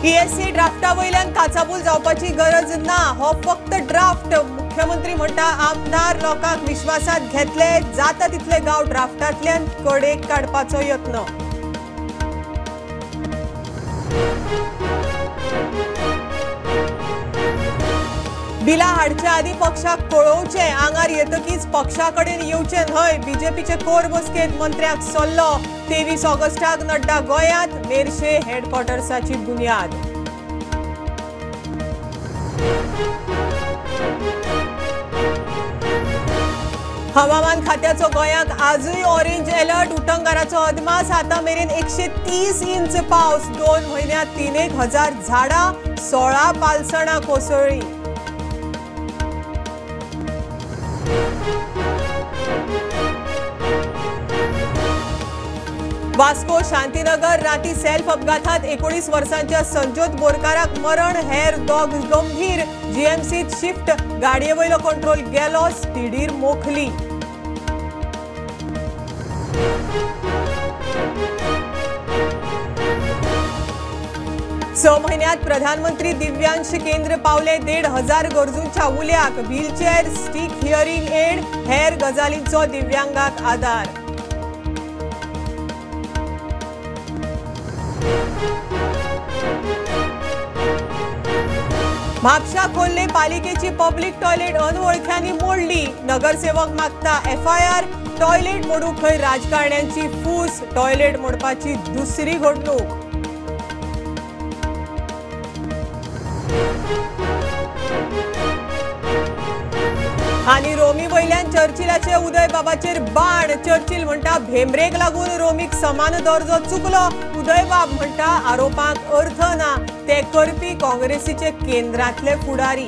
ESC ड्राफ्टा वयल्यान काचाबूल जावपाची गरज ना, हो फक्त ड्राफ्ट। मुख्यमंत्री म्हणटा आमदार लोकांक विश्वासात घेतले, जाता तितले गांव ड्राफ्टांतल्यान कडेक काडपाचो यत्न। बिला हाडचे आदी पक्षाक कळोवचें, आंगार येतकीच पक्षा कडेन येवचें न्हय। बीजेपीचे कोर बसकेंत मंत्र्याक सल्लो। 23 ऑगस्टाक नड्डा गोंयांत, मेरशे हेडक्वॉर्टर्साची बुन्याद। हवामान खात्याचो गोंयांक आजूय ऑरेंज अलर्ट। उटंगाराचो अदमास आतां मेरेन 130 इंच पावस। 2 म्हयन्यांत 3,000 झाडां, 16 पालसणां कोसळ्ळीं। वास्को शांतीनगर राती सेल्फ अपघातात 19 वर्सांच्या संजोत बोरकाराक मरण, हेर दोग गंभीर। जीएमसीत शिफ्ट, गाडये वयलो कंट्रोल गेलो, स्पिडीर मोखली। स म्हयन्यांत प्रधानमंत्री दिव्यांश केंद्र पावले 1,500 गरजूंच्या उल्याक। व्हीलचेअर, स्टीक हियरिंग एड हेर गजालींचो दिव्यांगाक आदार। म्हापशा खोर्ले पालिकेची पब्लिक टॉयलेट अनवळख्यांनी मोडली। नगरसेवक मागता एफआयआर। टॉयलेट मोडूंक खंय राजकारण्यांची फूस। टॉयलेट मोडपाची दुसरी घडणूक। आनी रोमी वयल्यान चर्चिलाचे उदय बाबाचेर बाण। चर्चिल म्हणटा भेंब्रेक लागून रोमीक समान दर्जो चुकलो। उदयबाब म्हणटा आरोपांक अर्थ ना, ते करपी काँग्रेसीचे केंद्रांतले फुडारी।